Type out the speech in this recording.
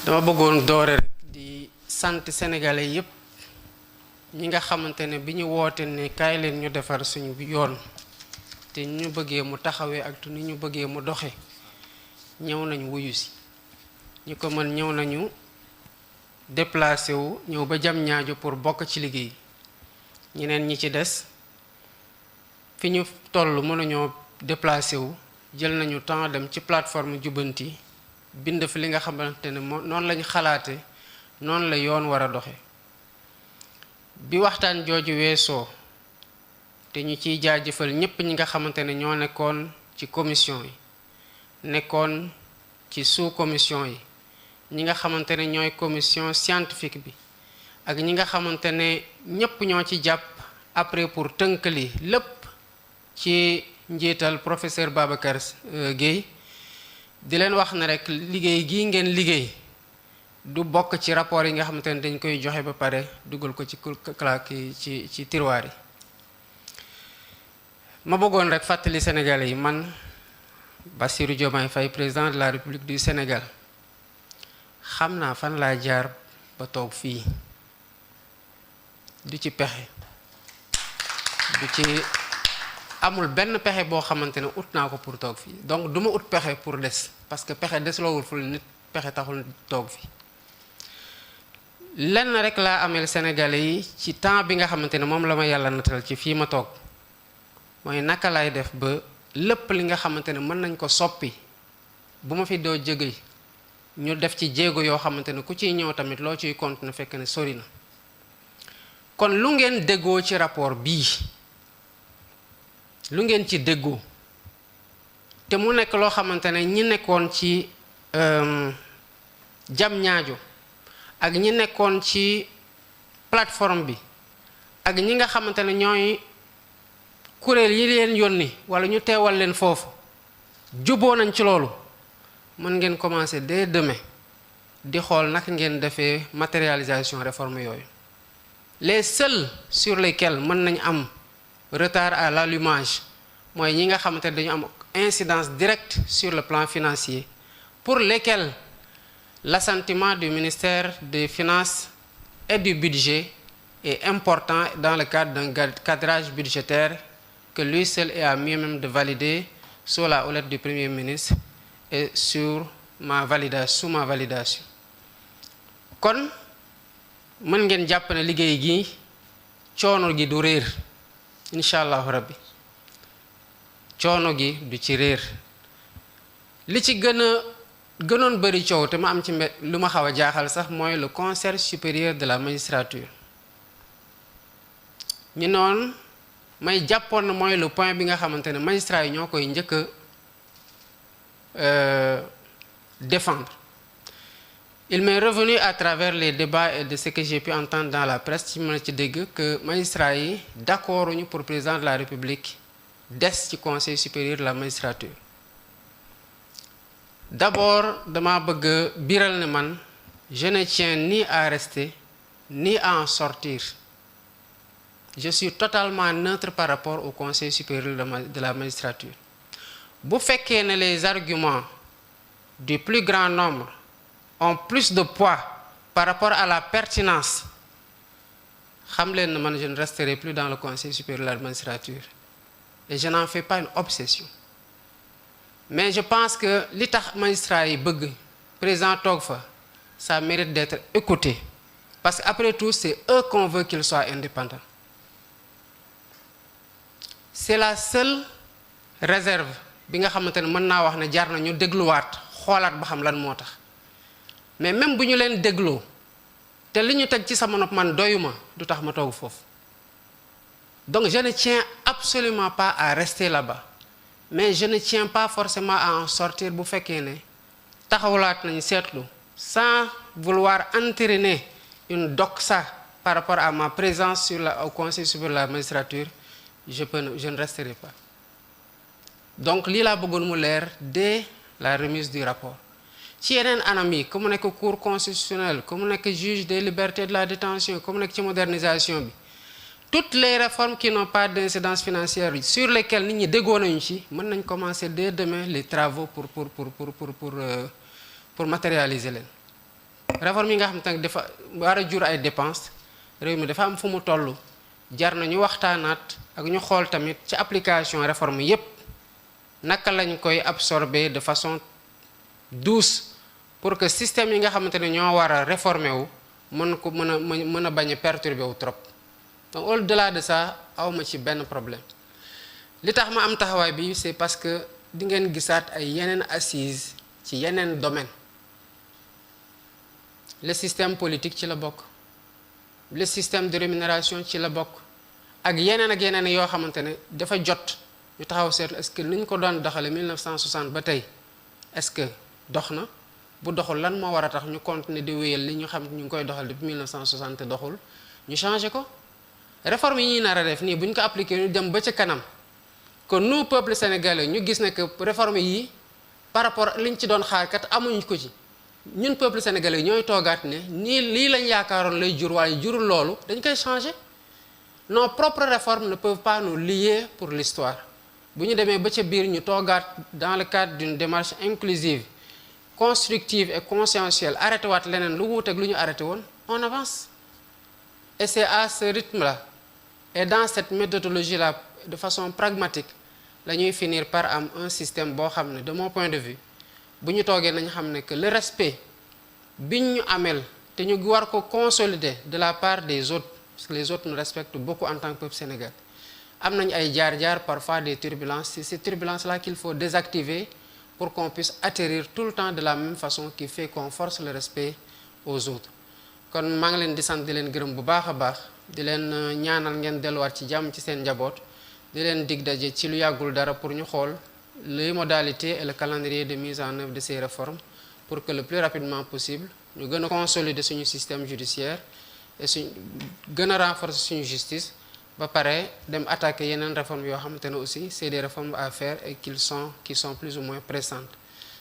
dama bëggoon doore rek di sant sénégalais yépp ñi nga xamante ne bi ñu woote ne kaay leen ñu defar suñu yoon te ñu bëggee mu taxawee ak ni ñu bëggee mu doxe ñëw nañu wuyu si ñi ko mën ñëw nañu déplacé wu ñëw ba jam ñaajo pour bokk ci liggéey ñeneen ñi ci des fi ñu toll mënuñoo déplacé wu jël nañu temps dem ci plateforme jubbanti bind fi li nga xamante ne noonu lañu xalaate noonu la yoon war a doxe bi waxtaan jooju weesoo te ñu ciy jaajëfal ñépp ñi nga xamante ne ñoo nekkoon ci commission yi nekkoon ci sous commission yi ñi nga xamante ne ñooy commission scientifique bi ak ñi nga xamante ne ñépp ñoo ci jàpp après pour tënkali lépp ci njiital professeur Babacar Guèye di leen wax ne rek liggéey gii ngeen liggéey du bokk ci rapport yi nga xamante ne dañ koy joxe ba pare dugal ko ci claque ci tiroir yi ma bëggoon rek fàttali Sénégalais yi man Bassirou Diomaye Faye président de la République du Sénégal xam naa fan laa jaar ba toog fii du ci pexe du ci amul benn pexe boo xamante ne ut naa ko pour toog fii donc du ma ut pexe pour des parce que pexe desloowul ful nit pexe taxul toog fii lenn rek laa ameel Sénégalais yi ci temps bi nga xamante ne moom la ma yàlla natal ci fii ma toog mooy naka lay def ba lépp li nga xamante ne mën nañ ko soppi bu ma fi doo jóge ñu def ci jéego yoo xamante ne ku ciy ñëw tamit loo ciy continuer fekk ne sori na kon lu ngeen déggoo ci rapport bii lu ngeen ci déggoo te mu nekk loo xamante ne ñi nekkoon ci jam ñaajo ak ñi nekkoon ci plateforme bi ak ñi nga xamante ne ñooy kuréel yi leen yónni wala ñu teewal leen foofu juboo nañ ci loolu mën ngeen commencer dès demain di xool naka ngeen defee matérialisation réforme yooyu les seuls sur lesquels mën nañ am retard à l'allumage mooy ñi nga xamante ne dañu am incidence directe sur le plan financier pour lesquels l'assentiment du ministère des Finances et du Budget est important dans le cadre d'un cadrage budgétaire que lui seul est à mieux même de valider sous la houlette du Premier ministre et sous ma validation kon mën ngeen jàpp ne liggéey gi coono gi du réer incha allahu rabbi coono gi du ci réer li ci gënoon bëri coow te ma am ci lu ma xaw a jaaxal sax mooy le conseil supérieur de la magistrature ñu noonu may jàppoon na mooy le point bi nga xamante ne magistrat yi ñoo koy njëkk a défendre. Il m'est revenu à travers les débats et de ce que j'ai pu entendre dans la presse ci mën a ci dégg que magistrats yi d'accord ñu pour président de la République des ci conseil supérieur de la magistrature. D'abord dama bëgg biral ne man je ne tiens ni à rester ni à en sortir. Je suis totalement neutre par rapport au conseil supérieur de la magistrature. Bu fekkee ne les arguments du plus grand nombre ont plus de poids par rapport à la pertinence xam leen ne man je ne resterai plus dans le conseil supérieur de la magistrature et je n'en fais pas une obsession mais je pense que li tax magistrat yi bëgg président toog fa ça mérite d'être écouté parce que après tout c'est eux qu'on veut qu'ils soient indépendants. C'est la seule réserve bi nga xamante ne mën naa wax ne jar na ñu dégluwaat xoolaat ba xam lan moo tax mais même bu ñu leen dégloo te li ñu teg ci sama nopp man doyuma du tax ma toog foofu donc je ne tiens absolument pas à rester là-bas mais je ne tiens pas forcément à en sortir bu fekkee ne taxawlaat nañu seetlu sans vouloir entériner une doxa par rapport à ma présence au conseil supérieur de la magistrature je ne resterai pas donc lii laa bëggoon mu leer dès la remise du rapport ci yeneen anam yi ku mu nekk cour constitutionnelle ku mu nekk juge des libertés de la détention ku mu nekk ci modernisation bi toutes les réformes qui n'ont pas d'incidence financière sur lesquelles nit ñi déggoo nañu ci mën nañ commencer dès demain les travaux pour matérialiser leen réforme yi nga xam te ne dafa war a jur ay dépenses réew mi dafa am fu mu toll jar na ñu waxtaanaat ak ñu xool tamit ci application réforme yépp naka lañ koy absorber de façon douce pour que système yi nga xamante ne ñoo war a réformer wu mën a bañ a perturber wu trop donc au-delà de ça awma ci benn problème li tax ma am taxawaay bi c'est parce que di ngeen gisaat ay yeneen assises ci yeneen domaine le système politique ci la bokk le système de rémunération ci la bokk ak yeneen yoo xamante ne dafa jot ñu taxaw seetlu est-ce que ni ñu ko doon doxale 1960 ba tey est-ce que dox na bu doxul lan moo war a tax ñu continuer di wéyal li ñu xam ñu ngi koy doxal depuis 1960 te doxul ñu changer ko réforme yi ñuy nar a def nii bu ñu ko appliqué ñu dem ba ca kanam kon nous peuple sénégalais ñu gis ne que réforme yi par rapport liñ ci doon xaar kat amuñ ko ci ñun peuple sénégalais ñooy toogaat ne nii lii lañ yaakaaroon lay jur waaye jurul loolu dañ koy changer nos propres réformes ne peuvent pas nous lier pour l'histoire bu ñu demee ba ca biir ñu toogaat dans le cadre d'une démarche inclusive constructive et conscientielle arrêté waat leneen lu wuuteeg lu ñu arrêté woon on avance et c'est à ce rythme-là et dans cette méthodologie-là de façon pragmatique la ñuy finir par am un système boo xam ne de mon point de vue bu ñu toogee nañu xam ne que le respect biñ ñu amel te ñu war ko consolider de la part des autres parce que les autres nous respectent beaucoup en tant que peuple sénégalais am nañ ay jaar-jaar parfois des turbulences c'est ces turbulences-là qu'il faut désactiver pour qu'on puisse atterrir tout le temps de la même façon qui fait qu'on force le respect aux autres kon maa ngi leen di sant di leen gërëm bu baax a baax di leen ñaanal ngeen delluwaat ci jàmm ci seen njaboot di leen dig daje ci lu yàggul dara pour ñu xool les modalités et le calendrier de mise en œuvre de ces réformes pour que le plus rapidement possible ñu gën a consolider suñu système judiciaire et suñ gën a renforcer suñu justice ba pare dem attaquer yeneen réformes yoo xamante ne aussi c'est des réformes à faire et qui sont plus ou moins pressantes